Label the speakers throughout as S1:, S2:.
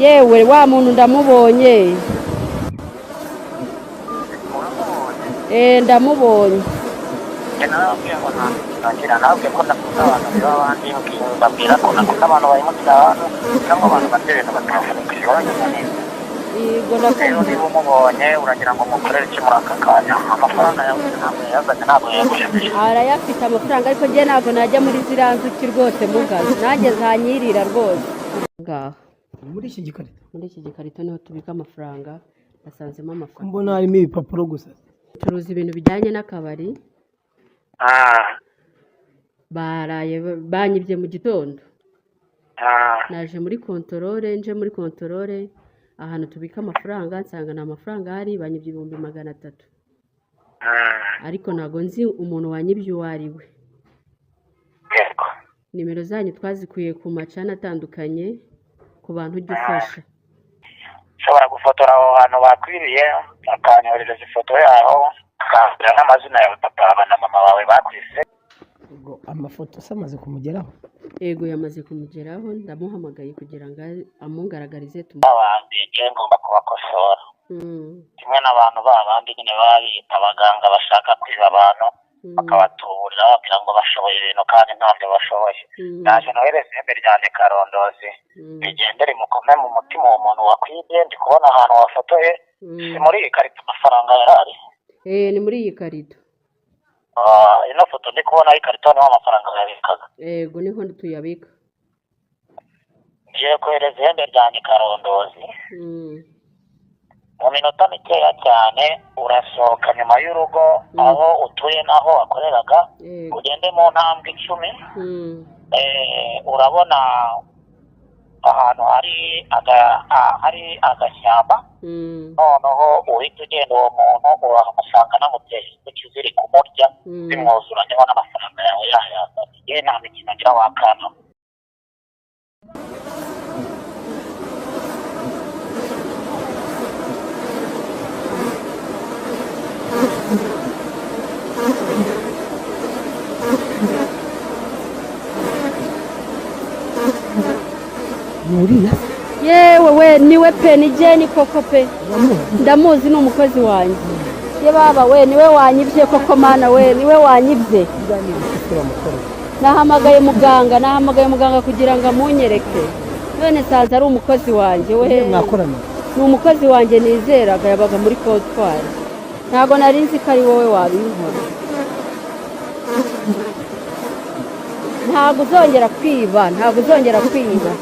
S1: Yewe, wa muntu ndamubonye.
S2: Uramubonye?
S1: Ndamubonye.
S2: Njye narababwiye ngo nta ngira, nababwiye ko ndakunda abantu biba abandi, mbabwira ko nakunda abantu bahemukira abantu cyangwa abantu barya ibintu batavunikiye, uranyumva neza?
S1: Yego.
S2: Rero
S1: Ndakumva.
S2: niba umubonye, uragira ngo mukorere iki muri aka kanya? Amafaranga yawe ntabwo yayazanye, ntabwo yayagushubije.
S1: Arayafite amafaranga, ariko njye ntabwo najya muri ziriya nzuki rwose. Mugaze nanjye zanyirira rwose ngaha.
S3: Muri iki gikarito?
S1: Muri iki gikarito niho tubika amafaranga, nasanzemo
S3: Ko
S1: amafaranga.
S3: mbona harimo ibipapuro gusa?
S1: Ducuruza ibintu bijyanye n'akabari. Baraye banyibye mu gitondo. Naje muri contrôle, nje muri contrôle ahantu tubika amafaranga, nsanga nta mafaranga ahari. Banyibye 300,000, ariko ntabwo nzi umuntu wanyibye uwo ari we. Nimero zanyu twazikuye ku macana atandukanye, ku bantu ujya ufasha.
S2: Ushobora gufotora aho hantu bakwiriye, akanyoherereza ifoto yaho, akambwira n'amazina yawe, papa na mama wawe bakwise.
S3: Ubwo amafoto se amaze kumugeraho?
S1: Yego, yamaze kumugeraho. Ndamuhamagaye kugira ngo amungaragarize
S2: Abandi ngewe ngomba kubakosora, kimwe n'abantu ba bandi nyine baba biyita abaganga bashaka kwiba abantu, bakabatuburira bababwira ngo bashoboye ibintu kandi ntabyo bashoboye. Ndaje nohereza ihembe ryanjye karondozi, rigende rimukome mu mutima uwo muntu wakwibye. Ndi kubona ahantu wafotoye, si muri iyi karito amafaranga yari ari?
S1: Ni muri iyi karito.
S2: Ah, ino foto ndi kubona y'ikarito niho amafaranga yabikaga?
S1: Yego, niho tuyabika.
S2: Ngiye kohereza ihembe ryanjye karondozi. Mu minota mikeya cyane urasohoka nyuma y'urugo aho utuye n'aho wakoreraga, ugende mu ntambwe 10. Urabona ahantu hari agashyamba. Noneho uhita ugenda, uwo muntu uramusanga namuteye inzuki ziri kumurya, zimwuzuranyeho n'amafaranga yawe yayazanye. Yewe, nta mikino ngira wakana.
S3: Ni uriya se?
S1: Yewe we, niwe pe, ni Jeni koko pe.
S3: Uramuzi?
S1: Ndamuzi, ni umukozi wanjye. Ye baba we, niwe wanyibye koko. Mana we, niwe wanyibye.
S3: Buriya ni ibiki se bamukorera?
S1: Nahamagaye muganga, nahamagaye muganga kugira ngo amunyereke, none nsanze ari umukozi wanjye we.
S3: Niyo mwakorana?
S1: Ni umukozi wanjye nizeraga, yabaga muri comptoir. Ntabwo nari nzi ko ari wowe wabinkora. Ntabwo uzongera kwiba, ntabwo uzongera kwiba.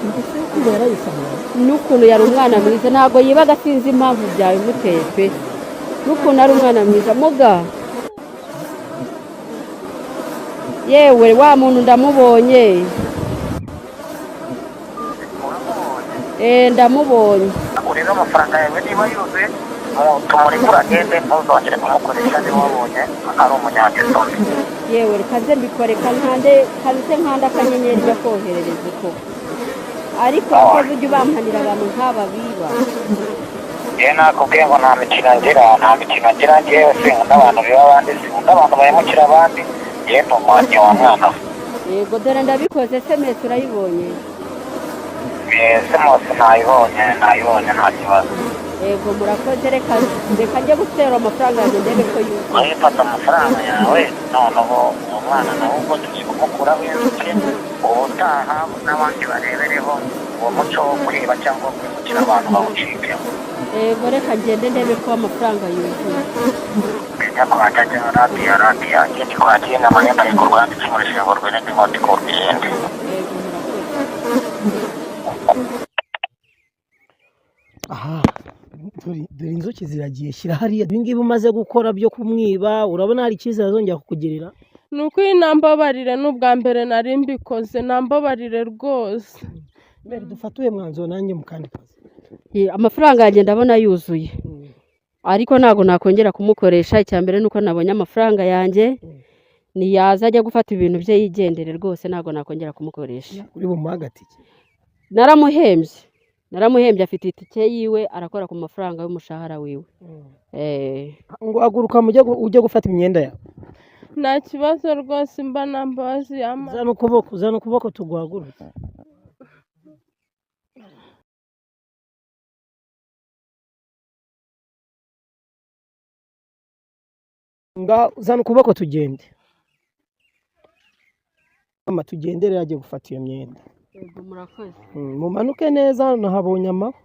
S3: Ingeso yo kwiba yarayisanga.
S1: N'ukuntu yari umwana mwiza, ntabwo yibaga. Sinzi impamvu byabimuteye pe, n'ukuntu ari umwana mwiza. Muga, yewe, wa muntu ndamubonye.
S2: Uramubonye?
S1: Ndamubonye.
S2: Urebe amafaranga yawe niba yuzuye, tumurekure agende, ntuzongere kumukoresha niba wabonye ari umunyangeso mbi.
S1: Yewe, reka nze mbikore, kankande kanze nkanda akanyenyeri ijya koherereza uko, ariko akoze ujya ubampanira abantu nk'aba biba.
S2: Njyewe nakubwiye ngo nta mikino ngira, nta mikino ngira. Njyewe sinkunda abantu biba abandi, sinkunda abantu bahemukira abandi. Njyewe ndi umuhannyi wa mwana we.
S1: Yego, dore ndabikoze. SMS urayibonye?
S2: SMS nayibonye, nayibonye, nta kibazo.
S1: Yego, murakoze. Reka njye gutera amafaranga yanjye ndebe ko yuzuye.
S2: Wowe fata amafaranga yawe, noneho uwo mwana nawe ubwo tugiye kumukuraho inzuki, ubutaha n'abandi barebereho, uwo muco wo kwiba cyangwa wo kwimukira abantu bawucikeho.
S1: Yego, reka ngende ndebe ko amafaranga yuzuye.
S2: Menya ko hatajya radiyo, radiyo yanjye ndi kwakira n'amahembe ari ku rwanda, icumu rishingurwa n'indi nkota ikurwa iyindi.
S1: Yego, murakoze.
S3: Aha dore inzuki ziragiye. Shyira hariya. Ibi ngibi umaze gukora byo kumwiba, urabona hari icyizere azongera kukugirira?
S4: Ni ukuri nambabarire, ni ubwa mbere nari mbikoze, nambabarire rwose.
S3: Mbere dufate uyu mwanzuro nanjye mu kandi kazi.
S1: Amafaranga yanjye ndabona yuzuye, ariko ntabwo nakongera kumukoresha. Icya mbere ni uko nabonye amafaranga yanjye. Niyaza ajya gufata ibintu bye yigendere rwose, ntabwo nakongera kumukoresha.
S3: Uri bumuhe agatike?
S1: Naramuhembye, naramuhembye, afite itike yiwe, arakora ku mafaranga y'umushahara wiwe.
S3: Ngo haguruka mujye ujye gufata imyenda yawe.
S4: Nta kibazo rwose, mba nta mbabazi yama.
S3: Uzana ukuboko, uzana ukuboko tuguhagurutse. Ngaho zana ukuboko tugende. Mama, tugendere, ajye gufata iyo myenda.
S1: Yego, murakoze.
S3: Mumanuke neza, nahabonye amahwa.